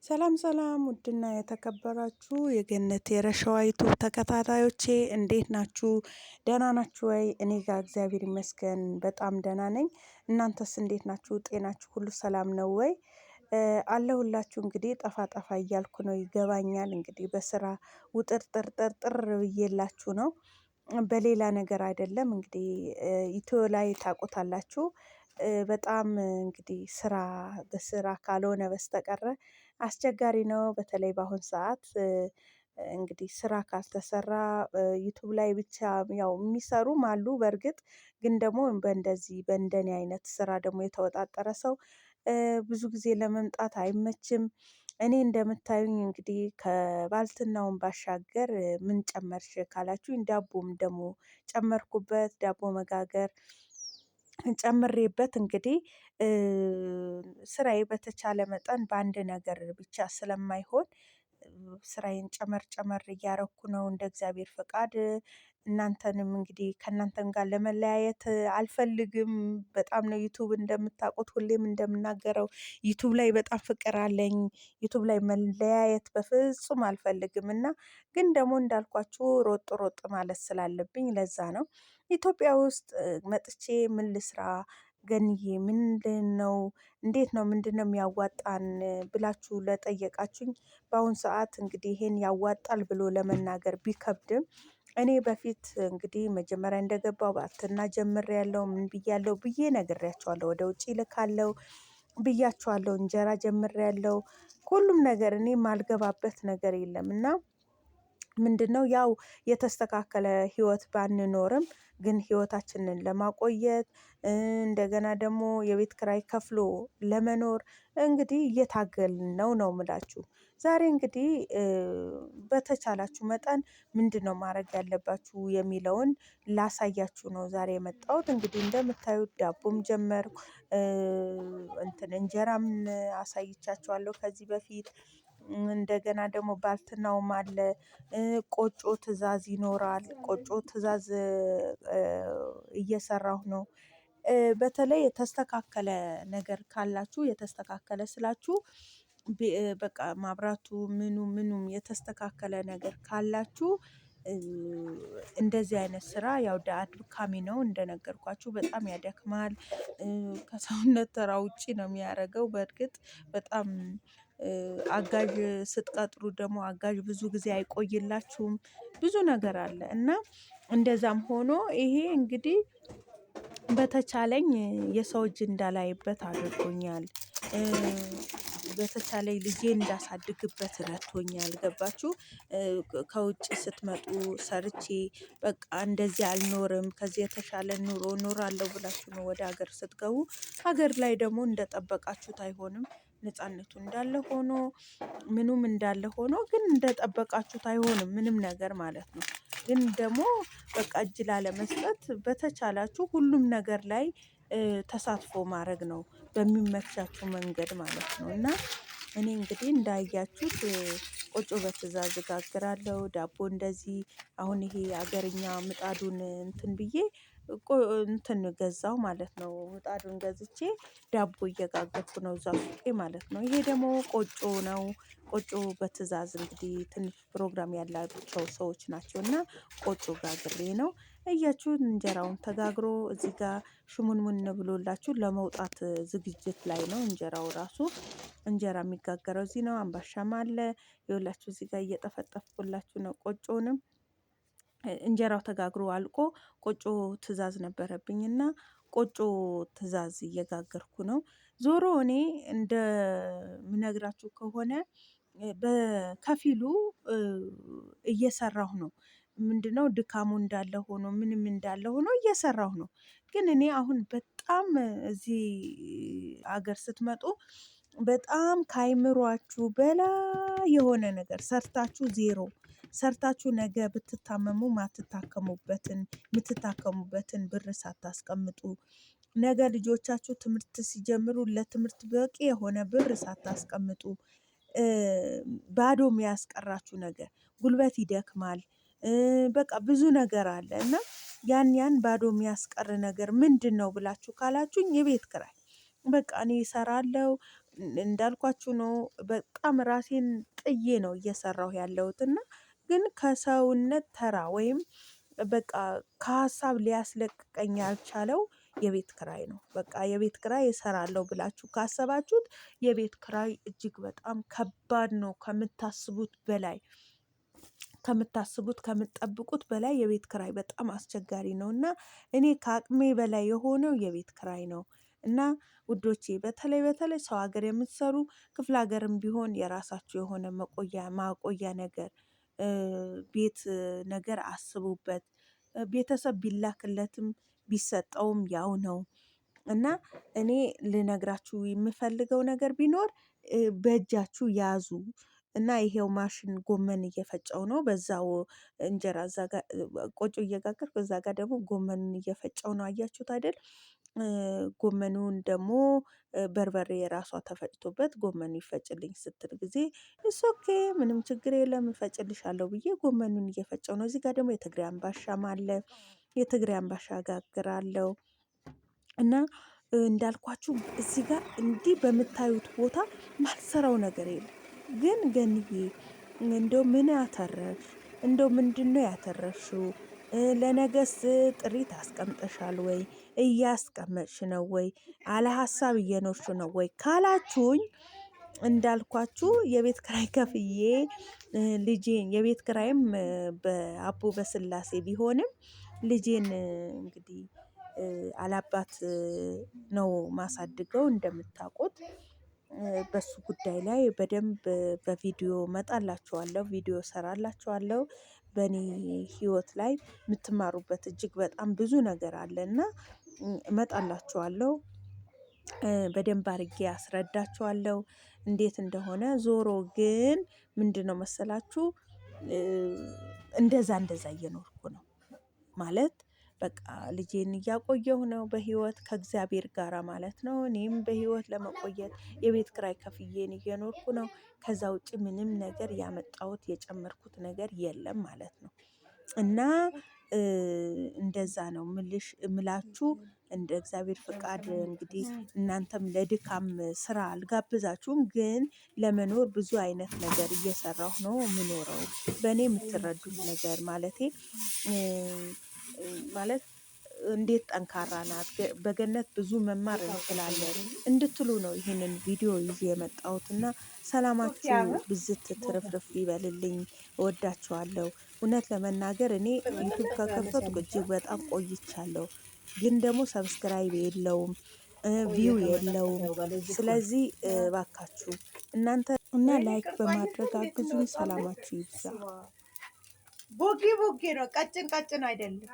ሰላም ሰላም ውድና የተከበራችሁ የገነት የረሸዋ ዩቱብ ተከታታዮቼ እንዴት ናችሁ? ደህና ናችሁ ወይ? እኔ ጋር እግዚአብሔር ይመስገን በጣም ደህና ነኝ። እናንተስ እንዴት ናችሁ? ጤናችሁ ሁሉ ሰላም ነው ወይ? አለሁላችሁ። እንግዲህ ጠፋ ጠፋ እያልኩ ነው፣ ይገባኛል። እንግዲህ በስራ ውጥርጥርጥርጥር ብዬላችሁ ነው፣ በሌላ ነገር አይደለም። እንግዲህ ኢትዮ ላይ ታውቁታላችሁ። በጣም እንግዲህ ስራ በስራ ካልሆነ በስተቀረ አስቸጋሪ ነው። በተለይ በአሁን ሰዓት እንግዲህ ስራ ካልተሰራ ዩቱብ ላይ ብቻ ያው የሚሰሩም አሉ። በእርግጥ ግን ደግሞ በእንደዚህ በእንደኔ አይነት ስራ ደግሞ የተወጣጠረ ሰው ብዙ ጊዜ ለመምጣት አይመችም። እኔ እንደምታዩኝ እንግዲህ ከባልትናውን ባሻገር ምን ጨመርሽ ካላችሁኝ ዳቦም ደግሞ ጨመርኩበት። ዳቦ መጋገር ጨምሬበት እንግዲህ ስራዬ በተቻለ መጠን በአንድ ነገር ብቻ ስለማይሆን ስራዬን ጨመር ጨመር እያረኩ ነው እንደ እግዚአብሔር ፈቃድ። እናንተንም እንግዲህ ከእናንተም ጋር ለመለያየት አልፈልግም። በጣም ነው ዩቱብ እንደምታውቁት ሁሌም እንደምናገረው ዩቱብ ላይ በጣም ፍቅር አለኝ። ዩቱብ ላይ መለያየት በፍጹም አልፈልግም እና ግን ደግሞ እንዳልኳችሁ ሮጥ ሮጥ ማለት ስላለብኝ ለዛ ነው። ኢትዮጵያ ውስጥ መጥቼ ምን ልስራ ገንዬ ምንድን ነው እንዴት ነው ምንድን ነው የሚያዋጣን ብላችሁ ለጠየቃችሁኝ፣ በአሁን ሰዓት እንግዲህ ይሄን ያዋጣል ብሎ ለመናገር ቢከብድም እኔ በፊት እንግዲህ መጀመሪያ እንደገባው ባልትና ጀምሬያለሁ፣ ምን ብያለሁ ብዬ ነግሬያቸዋለሁ። ወደ ውጭ እልካለሁ ብያቸዋለሁ። እንጀራ ጀምሬያለሁ። ሁሉም ነገር እኔ የማልገባበት ነገር የለም እና ምንድነው ያው የተስተካከለ ህይወት ባንኖርም ግን ህይወታችንን ለማቆየት እንደገና ደግሞ የቤት ክራይ ከፍሎ ለመኖር እንግዲህ እየታገልን ነው ነው ምላችሁ። ዛሬ እንግዲህ በተቻላችሁ መጠን ምንድነው ማድረግ ያለባችሁ የሚለውን ላሳያችሁ ነው ዛሬ የመጣሁት። እንግዲህ እንደምታዩት ዳቦም ጀመርኩ፣ እንትን እንጀራም አሳይቻችኋለሁ ከዚህ በፊት። እንደገና ደግሞ ባልትናውም አለ። ቆጮ ትዕዛዝ ይኖራል። ቆጮ ትዕዛዝ እየሰራሁ ነው። በተለይ የተስተካከለ ነገር ካላችሁ፣ የተስተካከለ ስላችሁ በቃ ማብራቱ ምኑ ምኑም የተስተካከለ ነገር ካላችሁ፣ እንደዚህ አይነት ስራ ያው አድካሚ ነው እንደነገርኳችሁ በጣም ያደክማል። ከሰውነት ተራ ውጪ ነው የሚያደርገው። በእርግጥ በጣም አጋዥ ስትቀጥሩ ደግሞ አጋዥ ብዙ ጊዜ አይቆይላችሁም። ብዙ ነገር አለ እና እንደዛም ሆኖ ይሄ እንግዲህ በተቻለኝ የሰው እጅ እንዳላይበት አድርጎኛል። በተቻለኝ ልጄ እንዳሳድግበት ረድቶኛል። ገባችሁ? ከውጭ ስትመጡ ሰርቼ በቃ እንደዚህ አልኖርም ከዚህ የተሻለ ኑሮ እኖራለሁ ብላችሁ ነው ወደ ሀገር ስትገቡ። ሀገር ላይ ደግሞ እንደጠበቃችሁት አይሆንም። ነፃነቱ እንዳለ ሆኖ ምኑም እንዳለ ሆኖ ግን እንደጠበቃችሁት አይሆንም ምንም ነገር ማለት ነው። ግን ደግሞ በቃ እጅ ላለመስጠት በተቻላችሁ ሁሉም ነገር ላይ ተሳትፎ ማድረግ ነው በሚመቻችሁ መንገድ ማለት ነው። እና እኔ እንግዲህ እንዳያችሁት ቆጮ በትእዛዝ እጋግራለሁ። ዳቦ እንደዚህ አሁን ይሄ አገርኛ ምጣዱን እንትን ብዬ እንትን ገዛው ማለት ነው። ምጣዱን ገዝቼ ዳቦ እየጋገርኩ ነው እዛ ሱቄ ማለት ነው። ይሄ ደግሞ ቆጮ ነው። ቆጮ በትእዛዝ እንግዲህ ትንሽ ፕሮግራም ያላቸው ሰዎች ናቸው እና ቆጮ ጋግሬ ነው። እያችሁ እንጀራውን ተጋግሮ እዚህ ጋር ሽሙንሙን ብሎላችሁ ለመውጣት ዝግጅት ላይ ነው። እንጀራው ራሱ እንጀራ የሚጋገረው እዚህ ነው። አምባሻም አለ ይኸውላችሁ እዚህ ጋር እየጠፈጠፍኩላችሁ ነው። ቆጮንም እንጀራው ተጋግሮ አልቆ ቆጮ ትእዛዝ ነበረብኝና ቆጮ ትእዛዝ እየጋገርኩ ነው። ዞሮ እኔ እንደምነግራችሁ ከሆነ በከፊሉ እየሰራሁ ነው። ምንድነው ድካሙ እንዳለ ሆኖ ምንም እንዳለ ሆኖ እየሰራሁ ነው። ግን እኔ አሁን በጣም እዚህ አገር ስትመጡ በጣም ከአይምሯችሁ በላይ የሆነ ነገር ሰርታችሁ ዜሮ ሰርታችሁ ነገ ብትታመሙ ማትታከሙበትን የምትታከሙበትን ብር ሳታስቀምጡ፣ ነገ ልጆቻችሁ ትምህርት ሲጀምሩ ለትምህርት በቂ የሆነ ብር ሳታስቀምጡ ባዶ የሚያስቀራችሁ ነገር፣ ጉልበት ይደክማል። በቃ ብዙ ነገር አለ እና ያን ያን ባዶ የሚያስቀር ነገር ምንድን ነው ብላችሁ ካላችሁኝ የቤት ክራይ። በቃ እኔ እሰራለሁ። እንዳልኳችሁ ነው። በጣም ራሴን ጥዬ ነው እየሰራሁ ያለሁት እና ግን ከሰውነት ተራ ወይም በቃ ከሀሳብ ሊያስለቅቀኝ ያልቻለው የቤት ክራይ ነው። በቃ የቤት ክራይ እሰራለሁ ብላችሁ ካሰባችሁት የቤት ክራይ እጅግ በጣም ከባድ ነው ከምታስቡት በላይ፣ ከምታስቡት ከምትጠብቁት በላይ የቤት ክራይ በጣም አስቸጋሪ ነው እና እኔ ከአቅሜ በላይ የሆነው የቤት ክራይ ነው። እና ውዶቼ በተለይ በተለይ ሰው ሀገር የምትሰሩ፣ ክፍለ ሀገርም ቢሆን የራሳችሁ የሆነ መቆያ ማቆያ ነገር፣ ቤት ነገር አስቡበት። ቤተሰብ ቢላክለትም ቢሰጠውም ያው ነው። እና እኔ ልነግራችሁ የምፈልገው ነገር ቢኖር በእጃችሁ ያዙ። እና ይሄው ማሽን ጎመን እየፈጨው ነው። በዛው እንጀራ እዛ ጋር ቆጮ እየጋገርኩ እዛ ጋር ደግሞ ጎመኑን እየፈጨው ነው። አያችሁት አይደል? ጎመኑን ደግሞ በርበሬ የራሷ ተፈጭቶበት ጎመኑ ይፈጭልኝ ስትል ጊዜ it's okay፣ ምንም ችግር የለም፣ እፈጭልሻለሁ ብዬ ጎመኑን እየፈጨው ነው። እዚህ ጋር ደግሞ የትግሬ አምባሻም አለ። የትግሬ አምባሻ ጋግራለሁ። እና እንዳልኳችሁ እዚህ ጋር እንዲህ በምታዩት ቦታ ማልሰራው ነገር የለም። ግን ገንዬ እንደው ምን አተረፍሽ? እንደው ምንድነው ያተረፍሽው? ለነገስ ጥሪት አስቀምጠሻል ወይ? እያስቀመጥሽ ነው ወይ? አለ ሀሳብ እየኖርሽ ነው ወይ ካላችሁኝ፣ እንዳልኳችሁ የቤት ክራይ ከፍዬ ልጄን፣ የቤት ክራይም በአቦ በስላሴ ቢሆንም ልጄን እንግዲህ አላባት ነው ማሳድገው እንደምታውቁት። በሱ ጉዳይ ላይ በደንብ በቪዲዮ መጣላችኋለሁ፣ ቪዲዮ ሰራላችኋለሁ። በእኔ ህይወት ላይ የምትማሩበት እጅግ በጣም ብዙ ነገር አለ እና እመጣላችኋለሁ። በደንብ አርጌ አስረዳችኋለሁ እንዴት እንደሆነ። ዞሮ ግን ምንድነው መሰላችሁ፣ እንደዛ እንደዛ እየኖርኩ ነው ማለት በቃ ልጄን እያቆየሁ ነው በህይወት ከእግዚአብሔር ጋራ ማለት ነው። እኔም በህይወት ለመቆየት የቤት ክራይ ከፍዬን እየኖርኩ ነው። ከዛ ውጭ ምንም ነገር ያመጣሁት የጨመርኩት ነገር የለም ማለት ነው። እና እንደዛ ነው ምልሽ ምላችሁ። እንደ እግዚአብሔር ፍቃድ እንግዲህ እናንተም ለድካም ስራ አልጋብዛችሁም፣ ግን ለመኖር ብዙ አይነት ነገር እየሰራሁ ነው የምኖረው። በእኔ የምትረዱት ነገር ማለቴ ማለት እንዴት ጠንካራ ናት፣ በገነት ብዙ መማር እንችላለን እንድትሉ ነው ይህንን ቪዲዮ ይዤ የመጣሁት። እና ሰላማችሁ ብዝት ትርፍርፍ ይበልልኝ። እወዳችኋለሁ። እውነት ለመናገር እኔ ዩቱብ ከከፈትኩ እጅግ በጣም ቆይቻለሁ። ግን ደግሞ subscribe የለውም፣ view የለውም። ስለዚህ እባካችሁ እናንተ እና like በማድረግ አግዙኝ። ሰላማችሁ ይብዛ። ቦጌ ቦጌ ነው፣ ቀጭን ቀጭን አይደለም።